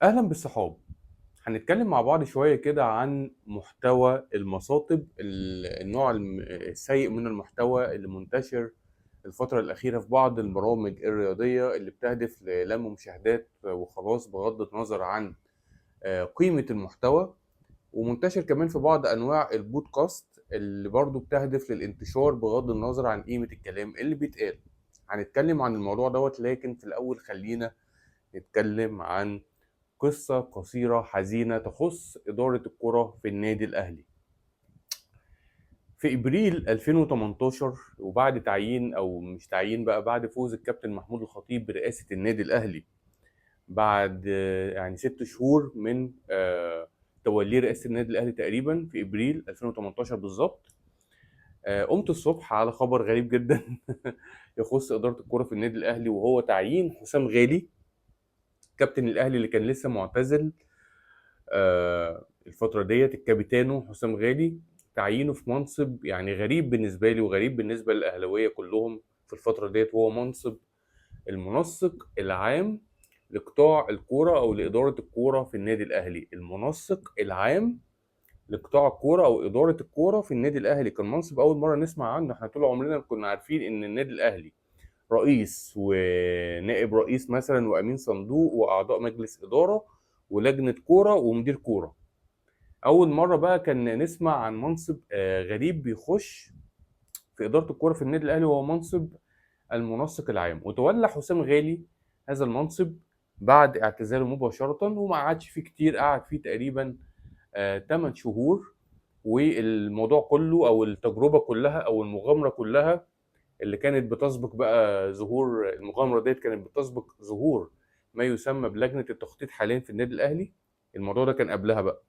أهلا بالصحاب. هنتكلم مع بعض شوية كده عن محتوى المصاطب، النوع السيء من المحتوى اللي منتشر الفترة الأخيرة في بعض البرامج الرياضية اللي بتهدف للم مشاهدات وخلاص بغض النظر عن قيمة المحتوى، ومنتشر كمان في بعض أنواع البودكاست اللي برضو بتهدف للانتشار بغض النظر عن قيمة الكلام اللي بيتقال. هنتكلم عن الموضوع دوت، لكن في الأول خلينا نتكلم عن قصة قصيرة حزينة تخص إدارة الكرة في النادي الأهلي. في إبريل 2018، وبعد تعيين أو مش تعيين بقى، بعد فوز الكابتن محمود الخطيب برئاسة النادي الأهلي بعد 6 شهور من توليه رئاسة النادي الأهلي تقريبا في إبريل 2018 بالظبط، قمت الصبح على خبر غريب جدا يخص إدارة الكرة في النادي الأهلي، وهو تعيين حسام غالي كابتن الأهلي اللي كان لسه معتزل الفترة ديت، الكابيتانو حسام غالي، تعيينه في منصب غريب بالنسبة لي وغريب بالنسبة للأهلاوية كلهم في الفترة ديت، وهو منصب المنسق العام لقطاع الكورة أو لإدارة الكورة في النادي الأهلي. المنسق العام لقطاع الكورة أو إدارة الكورة في النادي الأهلي كان منصب أول مرة نسمع عنه. احنا طول عمرنا كنا عارفين إن النادي الأهلي رئيس ونائب رئيس مثلا وأمين صندوق وأعضاء مجلس إدارة ولجنة كورة ومدير كورة. أول مرة بقى كان نسمع عن منصب غريب بيخش في إدارة الكورة في النادي الأهلي، وهو منصب المنسق العام. وتولى حسام غالي هذا المنصب بعد اعتزاله مباشرة، وما قعدش فيه كتير، قعد فيه تقريبا، 8 شهور. والموضوع كله أو التجربة كلها أو المغامرة كلها اللي كانت بتسبق بقى ظهور المغامرة ديت، كانت بتسبق ظهور ما يسمى بلجنة التخطيط حاليا في النادي الأهلي. الموضوع ده كان قبلها بقى.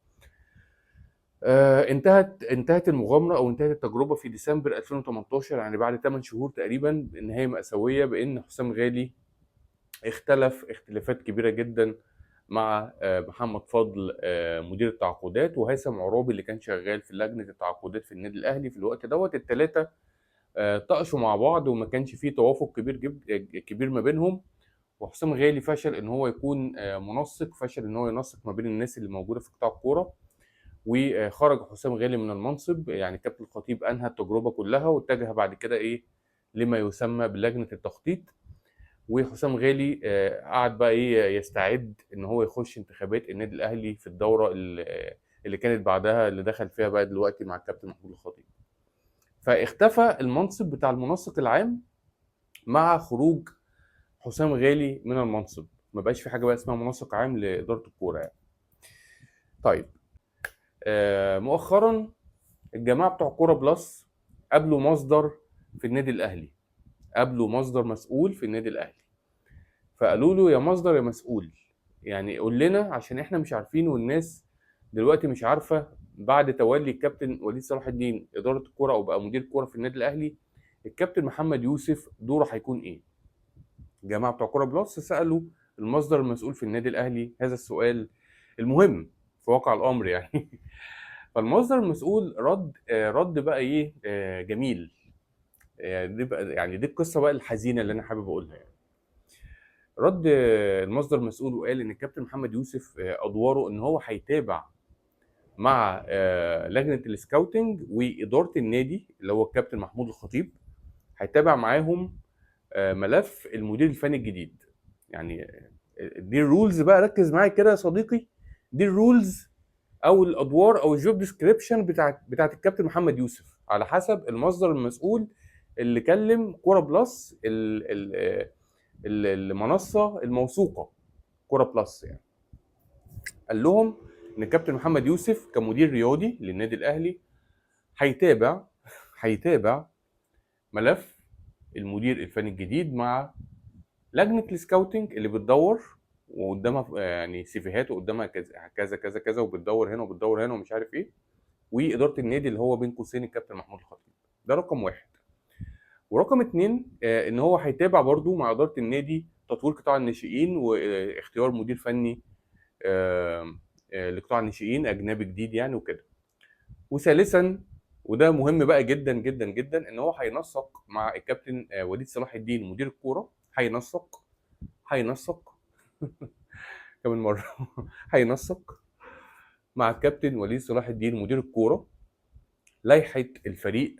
انتهت المغامرة أو انتهت التجربة في ديسمبر 2018، يعني بعد 8 شهور تقريبا، نهاية مأساوية بأن حسام غالي اختلف اختلافات كبيرة جدا مع محمد فضل، مدير التعاقدات، وهيثم عرابي اللي كان شغال في لجنة التعاقدات في النادي الأهلي في الوقت دوت. التلاتة، طقشوا مع بعض وما كانش فيه توافق كبير ما بينهم. وحسام غالي فشل إن هو يكون منسق، فشل إن هو ينسق ما بين الناس اللي موجودة في قطاع الكورة، وخرج حسام غالي من المنصب. كابتن الخطيب أنهى التجربة كلها واتجه بعد كده لما يسمى بلجنة التخطيط. وحسام غالي قعد بقى يستعد إن هو يخش انتخابات النادي الأهلي في الدورة اللي كانت بعدها، اللي دخل فيها بقى دلوقتي مع الكابتن محمود الخطيب. فاختفى المنصب بتاع المنسق العام مع خروج حسام غالي من المنصب، ما بقاش في حاجة بقى اسمها منسق عام لإدارة الكورة. مؤخرا الجماعة بتوع كورة بلس قابلوا مصدر في النادي الأهلي، قابلوا مصدر مسؤول في النادي الأهلي، فقالوا له يا مصدر يا مسؤول، قول لنا عشان احنا مش عارفين والناس دلوقتي مش عارفة بعد تولي الكابتن وليد صلاح الدين إدارة الكورة أو بقى مدير كورة في النادي الأهلي، الكابتن محمد يوسف دوره هيكون إيه؟ الجماعة بتوع كورة بلس سألوا المصدر المسؤول في النادي الأهلي هذا السؤال المهم في واقع الأمر. فالمصدر المسؤول رد بقى إيه، جميل. دي بقى، دي القصة بقى الحزينة اللي أنا حابب أقولها. رد المصدر المسؤول وقال إن الكابتن محمد يوسف، أدواره إن هو هيتابع مع لجنة السكاوتنج وإدارة النادي اللي هو الكابتن محمود الخطيب، هيتابع معاهم ملف المدير الفني الجديد. دي ال roles بقى، ركز معايا كده يا صديقي، دي ال roles او الادوار او ال job description بتاعت الكابتن محمد يوسف على حسب المصدر المسؤول اللي كلم كورة بلس، المنصة الموثوقة كورة بلس. قال لهم ان الكابتن محمد يوسف كمدير رياضي للنادي الاهلي هيتابع ملف المدير الفني الجديد مع لجنة ال scouting اللي بتدور وقدامها سيفيهات وقدامها كذا كذا كذا كذا، وبتدور هنا وبتدور هنا ومش عارف ايه، وإدارة النادي اللي هو بين قوسين الكابتن محمود الخطيب. ده رقم واحد. ورقم اتنين، ان هو هيتابع برضو مع إدارة النادي تطوير قطاع الناشئين واختيار مدير فني، لقطاع الناشئين أجنبي جديد. وثالثا، وده مهم بقى جدا جدا جدا، ان هو هينسق مع الكابتن وليد صلاح الدين مدير الكورة، هينسق كمان مرة هينسق مع الكابتن وليد صلاح الدين مدير الكورة لائحة الفريق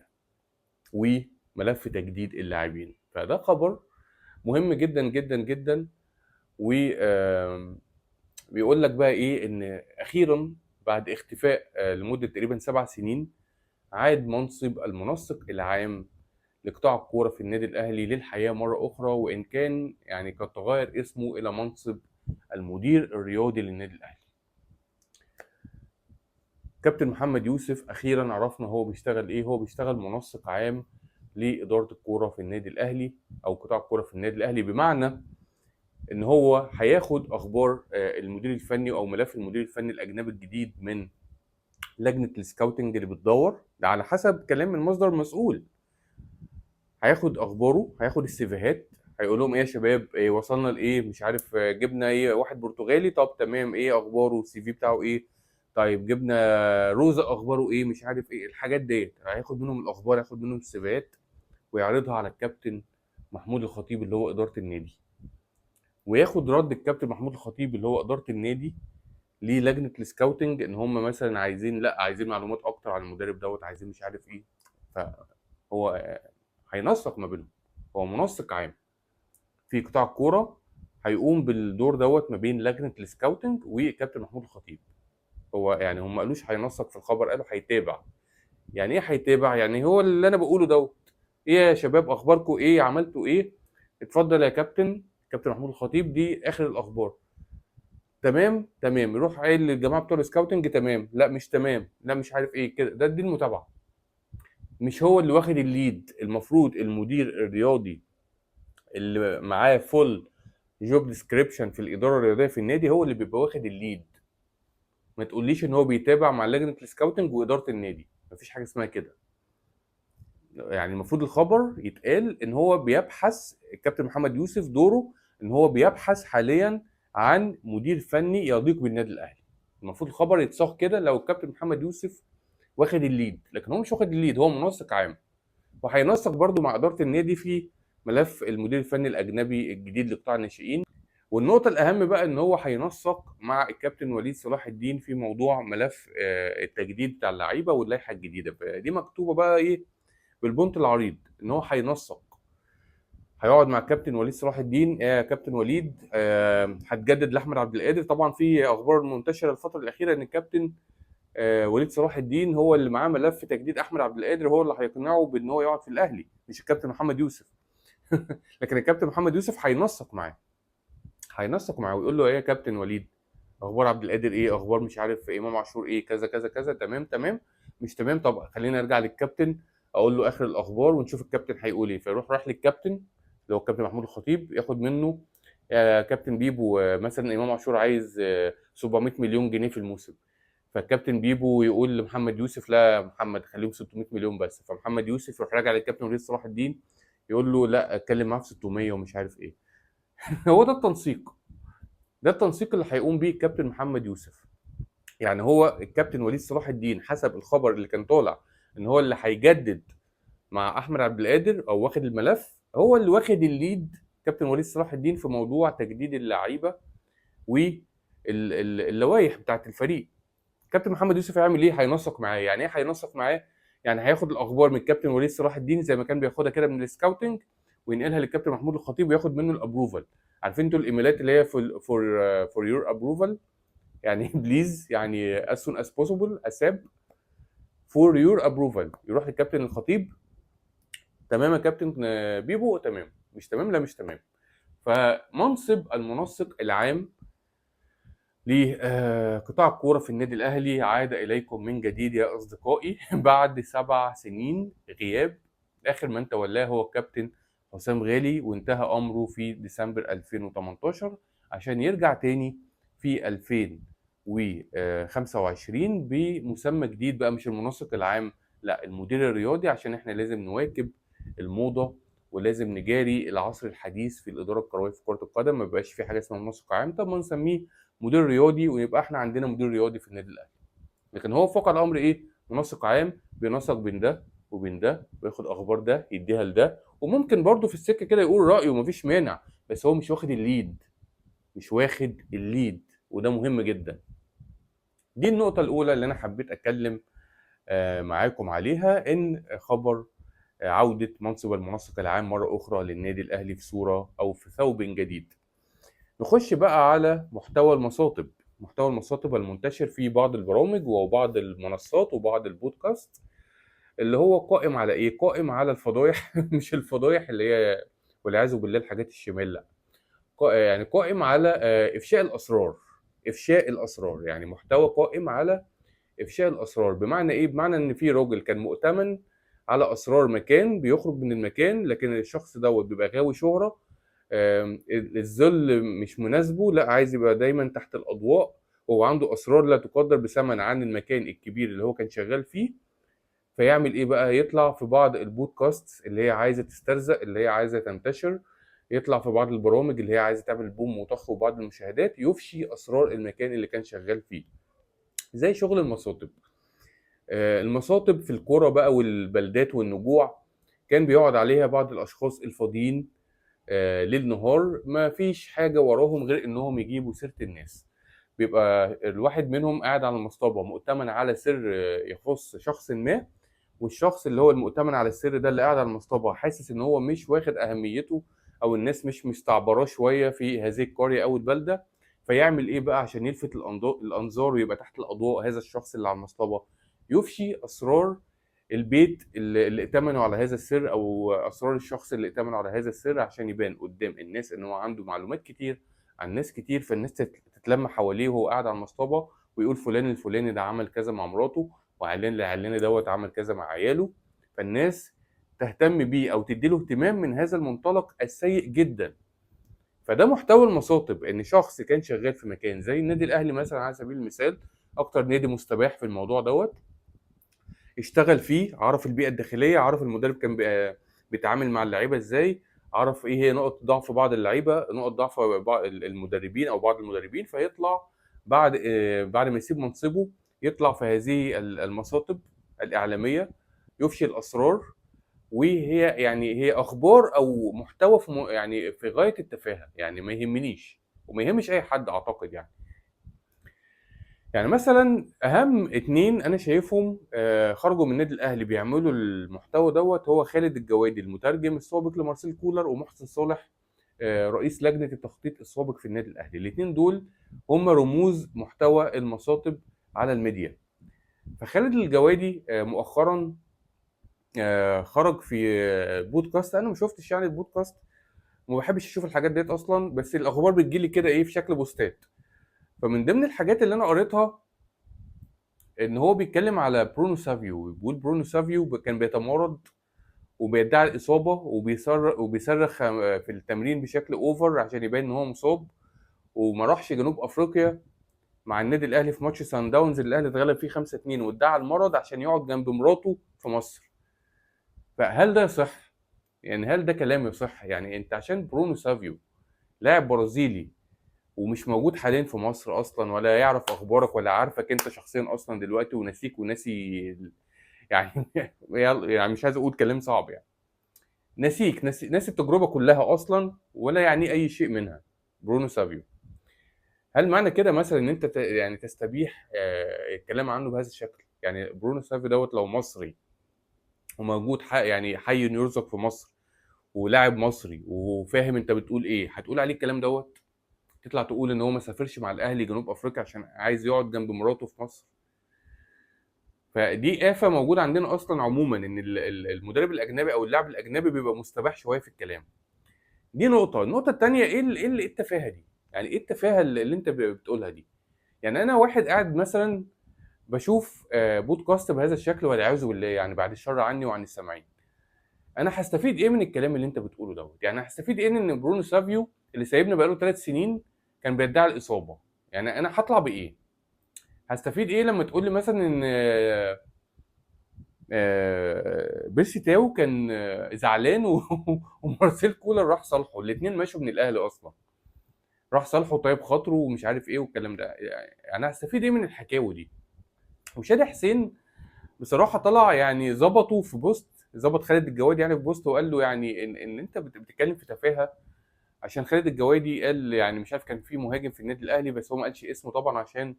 وملف تجديد اللاعبين. فده خبر مهم جدا جدا جدا. و بيقول لك بقى ايه، ان اخيرا بعد اختفاء لمدة تقريبا 7 سنين عاد منصب المنسق العام لقطاع الكورة في النادي الاهلي للحياة مرة اخرى، وان كان يعني قد تغير اسمه الى منصب المدير الرياضي للنادي الاهلي. كابتن محمد يوسف اخيرا عرفنا هو بيشتغل ايه. هو بيشتغل منسق عام لادارة الكورة في النادي الاهلي او قطاع الكورة في النادي الاهلي، بمعنى ان هو هياخد اخبار المدير الفني او ملف المدير الفني الاجنبي الجديد من لجنة ال scouting اللي بتدور ده على حسب كلام المصدر المسؤول. هياخد اخباره، هياخد السيفيهات، هيقول لهم ايه يا شباب، إيه وصلنا لايه، مش عارف، جبنا ايه واحد برتغالي، طب تمام، ايه اخباره، ال CV بتاعه ايه، طيب جبنا روزا اخباره ايه، مش عارف ايه الحاجات ديت. هياخد منهم الاخبار، هياخد منهم السيفيهات ويعرضها على الكابتن محمود الخطيب اللي هو ادارة النادي، وياخد رد الكابتن محمود الخطيب اللي هو ادارة النادي للجنة ال scouting ان هم مثلا عايزين، لا عايزين معلومات اكتر عن المدرب دوت، عايزين مش عارف ايه. فهو هينسق ما بينهم، هو منسق عام في قطاع الكورة، هيقوم بالدور دوت ما بين لجنة ال scouting والكابتن محمود الخطيب. هو يعني هم ما قالوش هينسق في الخبر، قالوا هيتابع. يعني ايه هيتابع؟ يعني هو اللي انا بقوله دوت، ايه يا شباب اخباركم ايه، عملتوا ايه، اتفضل يا كابتن، كابتن محمود الخطيب دي اخر الاخبار، تمام تمام، يروح قايل للجماعة بتوع ال scouting تمام، لا مش تمام، لا مش عارف ايه كده. ده دي المتابعة، مش هو اللي واخد ال lead. المفروض المدير الرياضي اللي معاه full job description في الادارة الرياضية في النادي هو اللي بيبقى واخد ال lead. ما تقوليش ان هو بيتابع مع لجنة ال scouting واداره النادي، مفيش حاجة اسمها كده. يعني المفروض الخبر يتقال ان هو بيبحث، الكابتن محمد يوسف دوره ان هو بيبحث حاليا عن مدير فني يليق بالنادي الاهلي. المفروض الخبر يتصاغ كده لو الكابتن محمد يوسف واخد ال lead، لكن هو مش واخد ال lead، هو منسق عام، وهينسق برده مع ادارة النادي في ملف المدير الفني الاجنبي الجديد لقطاع الناشئين. والنقطة الاهم بقى ان هو هينسق مع الكابتن وليد صلاح الدين في موضوع ملف التجديد بتاع اللعيبة واللائحه الجديدة. فدي مكتوبة بقى ايه بالبنط العريض، ان هو هينسق، هيقعد مع الكابتن وليد صلاح الدين. يا كابتن وليد، هتجدد لاحمد عبد القادر. طبعا في اخبار منتشرة الفترة الاخيرة ان الكابتن وليد صلاح الدين هو اللي معاه ملف تجديد احمد عبد القادر، هو اللي هيقنعه بان هو يقعد في الاهلي، مش الكابتن محمد يوسف. لكن الكابتن محمد يوسف هينسق معاه، هينسق معاه ويقول له ايه يا كابتن وليد، اخبار عبد القادر ايه، اخبار مش عارف امام عاشور ايه، كذا كذا كذا، تمام تمام، مش تمام، طب خلينا نرجع للكابتن اقول له اخر الاخبار ونشوف الكابتن هيقول ايه. فيروح رايح للكابتن اللي هو الكابتن محمود الخطيب، ياخد منه يا كابتن بيبو مثلا امام عاشور عايز 700 مليون جنيه في الموسم. فالكابتن بيبو يقول لمحمد يوسف لا يا محمد خليهم 600 مليون بس. فمحمد يوسف يروح راجع للكابتن وليد صلاح الدين يقول له لا اتكلم معاه في 600 ومش عارف ايه. هو ده التنسيق، ده التنسيق اللي هيقوم بيه الكابتن محمد يوسف. يعني هو الكابتن وليد صلاح الدين حسب الخبر اللي كان طالع ان هو اللي هيجدد مع احمد عبد القادر او واخد الملف، هو اللي واخد ال lead كابتن وليد صلاح الدين في موضوع تجديد اللعيبة واللوائح بتاعت الفريق. كابتن محمد يوسف هيعمل ايه؟ هينسق معاه. يعني ايه هينسق معاه؟ يعني هياخد الاخبار من الكابتن وليد صلاح الدين زي ما كان بياخدها كده من ال scouting وينقلها للكابتن محمود الخطيب وياخد منه ال approval. عارفين انتوا الايميلات اللي هي for your approval، يعني please، يعني as soon as possible، ASAP for your approval. يروح للكابتن الخطيب، تمام يا كابتن بيبو، تمام، مش تمام، لا مش تمام. فمنصب المنسق العام لقطاع الكورة في النادي الاهلي عاد اليكم من جديد يا اصدقائي بعد 7 سنين غياب. اخر من تولاه هو الكابتن حسام غالي، وانتهى امره في ديسمبر 2018 عشان يرجع تاني في 2025 بمسمى جديد بقى، مش المنسق العام، لا المدير الرياضي، عشان احنا لازم نواكب الموضة ولازم نجاري العصر الحديث في الادارة الكروية في كره القدم. ما بقاش في حاجة اسمها منسق عام، طب ما نسميه مدير رياضي ويبقى احنا عندنا مدير رياضي في النادي الاهلي. لكن هو فوق الامر ايه؟ منسق عام، بينسق بين ده وبين ده وياخد اخبار ده يديها لده، وممكن برضه في السكة كده يقول رايه مفيش مانع، بس هو مش واخد ال lead، مش واخد ال lead. وده مهم جدا. دي النقطة الأولى اللي أنا حبيت أتكلم معاكم عليها، إن خبر عودة منصب المنسق العام مرة أخرى للنادي الأهلي في صورة أو في ثوب جديد. نخش بقى على محتوى المصاطب، محتوى المصاطب المنتشر في بعض البرامج وبعض المنصات وبعض البودكاست، اللي هو قائم على إيه؟ قائم على الفضايح مش الفضايح اللي هي والعياذ بالله الحاجات الشمال، لا، يعني قائم على إفشاء الأسرار. إفشاء الأسرار، يعني محتوى قائم على إفشاء الأسرار. بمعنى إيه؟ بمعنى إن في راجل كان مؤتمن على أسرار مكان، بيخرج من المكان، لكن الشخص دوت بيبقى غاوي شهرة، الذل مش مناسبه، لا عايز يبقى دايما تحت الأضواء، وهو عنده أسرار لا تقدر بثمن عن المكان الكبير اللي هو كان شغال فيه. فيعمل إيه بقى؟ يطلع في بعض البودكاست اللي هي عايزة تسترزق، اللي هي عايزة تنتشر، يطلع في بعض البرامج اللي هي عايزة تعمل بوم وطخ وبعض المشاهدات، يفشي أسرار المكان اللي كان شغال فيه، زي شغل المصاطب. المصاطب في القرى بقى والبلدات والنجوع كان بيقعد عليها بعض الأشخاص الفاضيين، ليل نهار، ما فيش حاجة وراهم غير إنهم يجيبوا سيرة الناس. بيبقى الواحد منهم قاعد على المصطبة مؤتمن على سر يخص شخص ما، والشخص اللي هو المؤتمن على السر ده اللي قاعد على المصطبة حاسس إن هو مش واخد أهميته، أو الناس مش مستعبراه شوية في هذه القرية أو البلدة، فيعمل إيه بقى عشان يلفت الأنظار ويبقى تحت الأضواء هذا الشخص اللي على المصطبة؟ يفشي أسرار البيت اللي ائتمنوا على هذا السر، أو أسرار الشخص اللي ائتمنوا على هذا السر، عشان يبان قدام الناس إن هو عنده معلومات كتير عن ناس كتير، فالناس تتلم حواليه وهو قاعد على المصطبة ويقول فلان الفلاني ده عمل كذا مع مراته، وعلان العلاني دوت عمل كذا مع عياله، فالناس تهتم بيه أو تديله اهتمام من هذا المنطلق السيء جدا. فده محتوى المصاطب، إن شخص كان شغال في مكان زي النادي الأهلي مثلا على سبيل المثال، أكتر نادي مستباح في الموضوع دوت، اشتغل فيه، عرف البيئة الداخلية، عرف المدرب كان بيتعامل مع اللعيبة ازاي، عرف ايه هي نقط ضعف بعض اللعيبة، نقط ضعف بعض المدربين او بعض المدربين، فيطلع بعد ما يسيب منصبه يطلع في هذه المصاطب الإعلامية يفشي الأسرار، وهي هي أخبار أو محتوى في غاية التفاهة، ما يهمنيش وما يهمش أي حد أعتقد. مثلا أهم اتنين أنا شايفهم، خرجوا من النادي الأهلي بيعملوا المحتوى دوت، هو خالد الجوادي المترجم السابق لمارسيل كولر، ومحسن صالح، رئيس لجنة التخطيط السابق في النادي الأهلي. الاتنين دول هم رموز محتوى المصاطب على الميديا. فخالد الجوادي، مؤخرا، خرج في بودكاست، أنا ما شفتش البودكاست وما بحبش أشوف الحاجات ديت أصلا، بس الأخبار بتجيلي كده في شكل بوستات. فمن ضمن الحاجات اللي أنا قريتها إن هو بيتكلم على برونو سافيو، بيقول برونو سافيو كان بيتمرد وبيدعي الإصابة وبيصرخ في التمرين بشكل أوفر عشان يبين إن هو مصاب، وما راحش جنوب أفريقيا مع النادي الأهلي في ماتش سان داونز اللي الأهلي اتغلب فيه 5-2، وادعى المرض عشان يقعد جنب مراته في مصر. فهل ده صح؟ هل ده كلام يصح؟ أنت عشان برونو سافيو لاعب برازيلي ومش موجود حاليا في مصر أصلا، ولا يعرف أخبارك ولا عارفك أنت شخصيا أصلا دلوقتي، وناسيك وناسي مش عايز أقول كلام صعب، ناسيك، ناسي التجربة كلها أصلا ولا يعني أي شيء منها برونو سافيو. هل معنى كده مثلا إن أنت تستبيح الكلام عنه بهذا الشكل؟ برونو سافيو دوت لو مصري وموجود حي يرزق في مصر ولاعب مصري وفاهم أنت بتقول إيه، هتقول عليه الكلام دوت؟ تطلع تقول إن هو ما سافرش مع الأهلي جنوب أفريقيا عشان عايز يقعد جنب مراته في مصر؟ فدي آفة موجودة عندنا أصلاً عموماً، إن المدرب الأجنبي أو اللاعب الأجنبي بيبقى مستباح شوية في الكلام. دي نقطة. النقطة التانية، إيه التفاهة دي؟ إيه التفاهة اللي أنت بتقولها دي؟ أنا واحد قاعد مثلاً بشوف بودكاست بهذا الشكل والعياذ بالله، بعد الشر عني وعن السامعين، أنا هستفيد إيه من الكلام اللي أنت بتقوله دوت؟ هستفيد إيه إن برونو سافيو اللي سايبنا بقاله 3 سنين كان بيدعي الإصابة؟ أنا هطلع بإيه؟ هستفيد إيه لما تقول لي مثلاً إن، بيرسي تاو كان زعلان ومارسيل كولر راح صالحه، الاتنين مشوا من الأهلي أصلاً، راح صالحه طيب خاطره ومش عارف إيه والكلام ده. أنا هستفيد إيه من الحكاوي دي؟ وشادي حسين بصراحة طلع ظبطه في بوست، ظبط خالد الجواد في بوست، وقال له إن أنت بتتكلم في تفاهة، عشان خالد الجوادي قال يعني مش عارف كان في مهاجم في النادي الاهلي، بس هو ما قالش اسمه طبعا عشان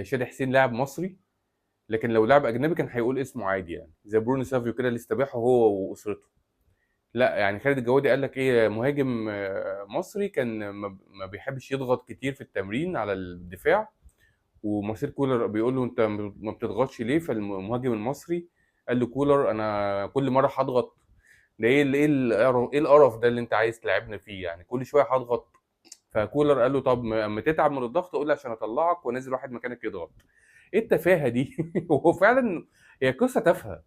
شادي حسين لاعب مصري، لكن لو لاعب اجنبي كان هيقول اسمه عادي، يعني زي برونو سافيو كده اللي استباحه هو واسرته. لا يعني خالد الجوادي قال لك ايه، مهاجم مصري كان ما بيحبش يضغط كتير في التمرين على الدفاع، ومارسيل كولر بيقول له انت ما بتضغطش ليه؟ فالمهاجم المصري قال له كولر انا كل مرة هضغط، ده ايه ايه ايه القرف ده اللي انت عايز تلعبنا فيه، يعني كل شوية هضغط. فكولر قال له طب اما تتعب من الضغط قول لي عشان اطلعك وانزل واحد مكانك يضغط. ايه التفاهة دي؟ وهو فعلا هي قصة تافهة،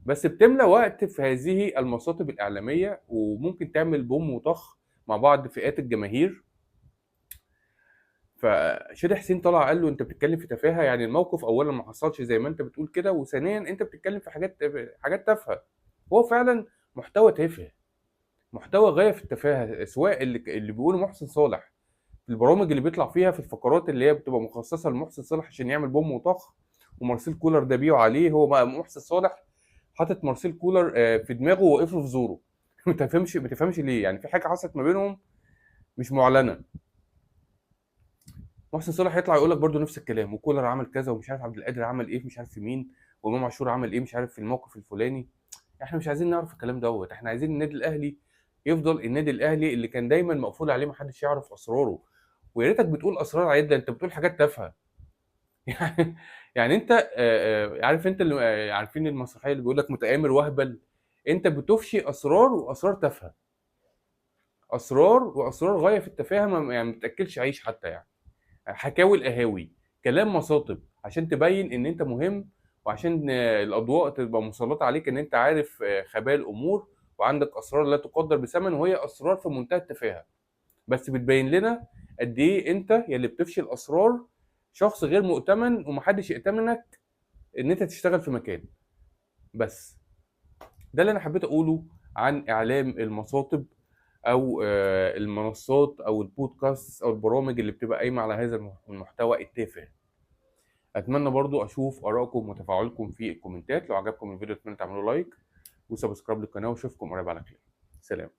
بس بتملى وقت في هذه المصاطب الاعلامية، وممكن تعمل بوم وطخ مع بعض فئات الجماهير. فشادي حسين طلع قال له انت بتتكلم في تفاهه، يعني الموقف اولا ما حصلش زي ما انت بتقول كده، وثانيا انت بتتكلم في حاجات تافهة. هو فعلا محتوى تافه، محتوى غاية في التفاهة، سواء اللي بيقوله محسن صالح في البرامج اللي بيطلع فيها، في الفقرات اللي هي بتبقى مخصصة لمحسن صالح عشان يعمل بوم وطخ، ومارسيل كولر ده بيعه عليه. هو بقى محسن صالح حاطط مارسيل كولر في دماغه وواقف له في زوره. ما تفهمش ليه، يعني في حاجة حصلت ما بينهم مش معلنة. محسن صالح يطلع يقول لك برده نفس الكلام، وكولر عمل كذا، ومش عارف عبد القادر عمل ايه، مش عارف في مين، وامام عاشور عمل ايه، مش عارف في الموقف الفلاني. احنا مش عايزين نعرف الكلام دوت، احنا عايزين النادي الاهلي يفضل النادي الاهلي اللي كان دايما مقفول عليه، محدش يعرف اسراره. ويا ريتك بتقول اسرار عده، انت بتقول حاجات تافهة. يعني انت عارف انت اللي عارفين المسرحية اللي بيقول لك متآمر وهبل، انت بتفشي اسرار واسرار تافهة، اسرار واسرار غاية في التفاهة، يعني ما بتاكلش عيش حتى، يعني حكاوي القهاوي، كلام مصاطب عشان تبين ان انت مهم، وعشان الاضواء تبقى مسلطه عليك ان انت عارف خبايا الامور وعندك اسرار لا تقدر بثمن، وهي اسرار في منتهى التفاهة، بس بتبين لنا قد ايه انت يلي بتفشي الاسرار شخص غير مؤتمن، ومحدش يأتمنك ان انت تشتغل في مكان. بس ده اللي انا حبيت اقوله عن اعلام المصاطب او المنصات او البودكاست او البرامج اللي بتبقى قايمة على هذا المحتوى التافه. اتمنى برضو اشوف ارائكم وتفاعلكم في الكومنتات. لو عجبكم الفيديو اتمنى تعملوا like و subscribe للقناة، واشوفكم قريب على خير. سلام.